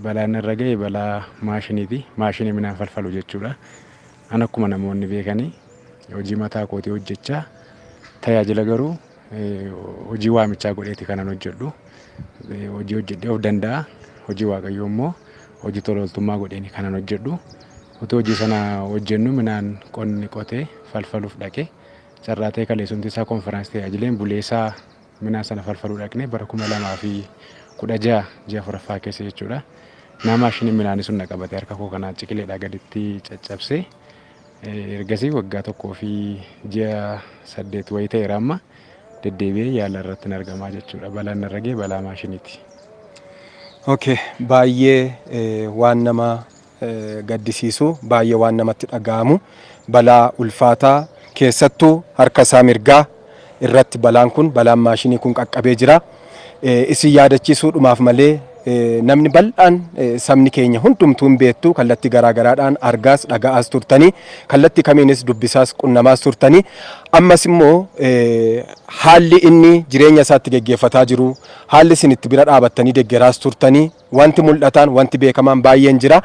Balaan irra ga'e balaa maashiniiti. Maashinii midhaan falfalu jechuudha. An akkuma namoonni beekanii hojii mataa kootii hojjechaa, tajaajila garuu hojii waamichaa godheeti kanan hojjedhu. Hojii hojjedhee of danda'a. Hojii Waaqayyoo immoo hojii tola ooltummaa godheeni kanan hojjedhu. Utuu hojii sana hojjennu midhaan qonni qotee falfaluuf dhaqe. Carraa ta'e kaleessumti isaa konfiraansii tajaajileen buleesaa midhaan sana falfaluu dhaqne, bara 2016 ji'a 4ffaa keessa jechuudha. Naa maashiniin midhaanii sun na qabate, harka koo kanaa ciqileedhaa gaditti caccabsee, ergasii waggaa 1 fi ji'a 8 wayii ta'eera, amma deddeebi'ee yaala irratti hin argamaa jechuudha. Balaan narra ga'e balaa maashiniiti. Okay, baay'ee waan nama gaddisiisu, baay'ee waan namatti dhaga'amu, balaa ulfaataa keessattuu harka isaa mirgaa irratti balaan kun, balaan maashinii kun qaqqabee jira. Isin yaadachiisuudhumaaf malee namni bal'aan, sabni keenya hundumtuu hin beektu. Kallattii garaagaraadhaan argaas dhaga'aas turtanii, kallattii kamiinis dubbisaas qunnamaas turtanii, ammas immoo haalli inni jireenya isaatti geggeeffataa jiru, haalli isin itti bira dhaabattanii deggeraas turtanii, wanti mul'ataan, wanti beekamaan baay'een jira.